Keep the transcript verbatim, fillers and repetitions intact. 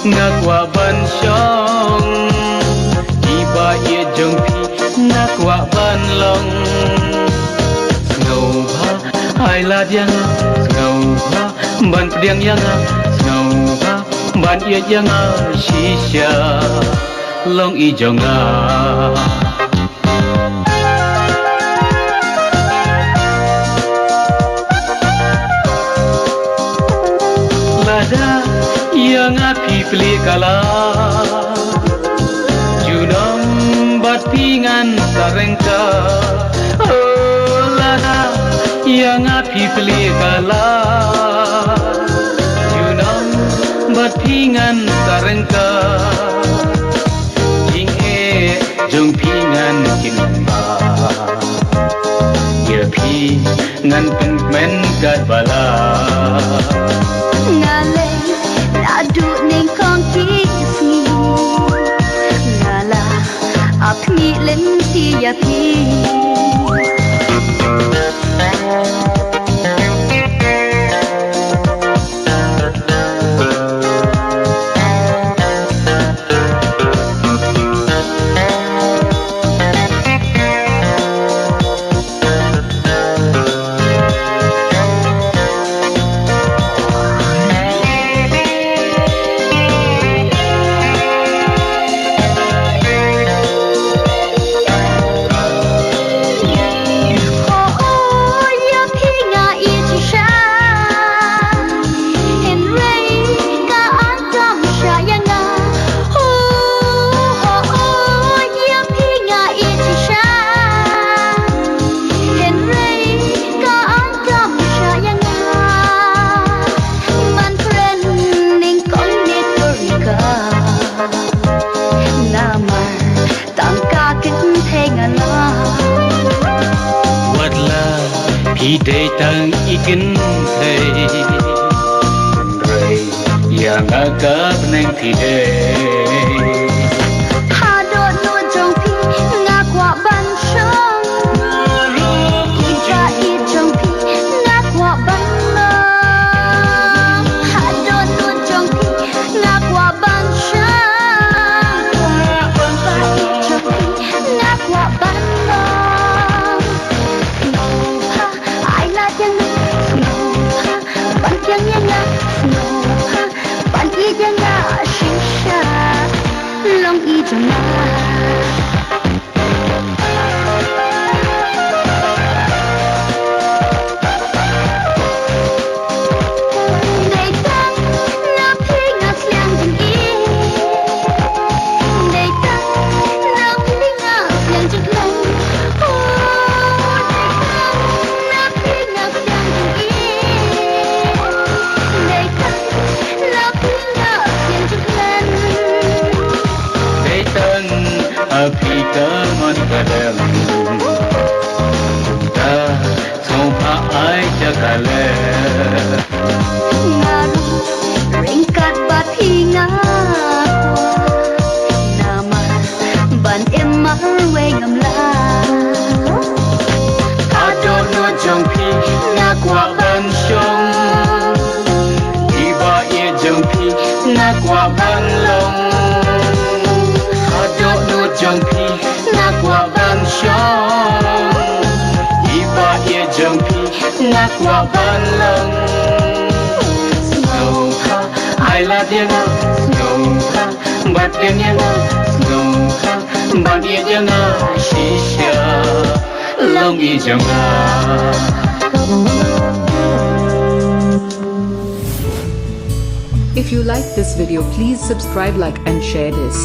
Nga kwah ban shong, kiba ïeit jong phi nga kwah ban long. Sngewbha ai lad ïa nga, sngewbha ban pdiang ïa nga, sngewbha ban ïeit ïa nga shisha, long i jong nga. Lada ïa nga phi plie ka lad, junom bad phi ngan sa ryngkat. Oh, lada ïa nga phi plie ka lad, junom bad phi ngan sa ryngkat. Jingeh jong phi ngan kynmaw, ïa phi ngan pynkmen katba lah. Nga leh naduh nyngkong ki sngi, nga la ap miet lynti ïa phi. Namar tang ka kynthei nga la. Wat la phi dei tang i kynthei, hynrei ïa nga ka bneng phi dei. Haduh nud jong phi nga kwah ban shong, kiba ïeit jong phi nga kwah ban long. Haduh nud jong phi nga kwah ban shong, kiba ïeit jong phi nga kwah ban long. Sngewbha ai lad ïa nga, sngewbha ban pdiang ïa nga, sngewbha ban ïeit ïa nga shisha, long i jong nga. Dei tang na phi nga sliang jingïeit. Dei tang na phi nga sliang jinglong. Oh, dei tang na phi nga sliang jingïeit. Dei tang na phi nga sliang jingkmen. Dei tang ha phi ka mon ka dem. Kumta sngewbha ai jaka leh. Nga ruh ryngkat bad phi nga kwah, namar ban im marwei ngam lah. Haduh nud jong phi nga kwah ban shong, kiba ïeit jong phi nga kwah ban long. Haduh nud jong phi nga kwah ban shong, kiba ïeit jong phi nga kwah ban long. Sngewbha ai lad ïa nga, sngewbha ban pdiang ïa nga, sngewbha ban ïeit ïa nga shisha, long i jong nga. If you like this video, please subscribe, like and share this.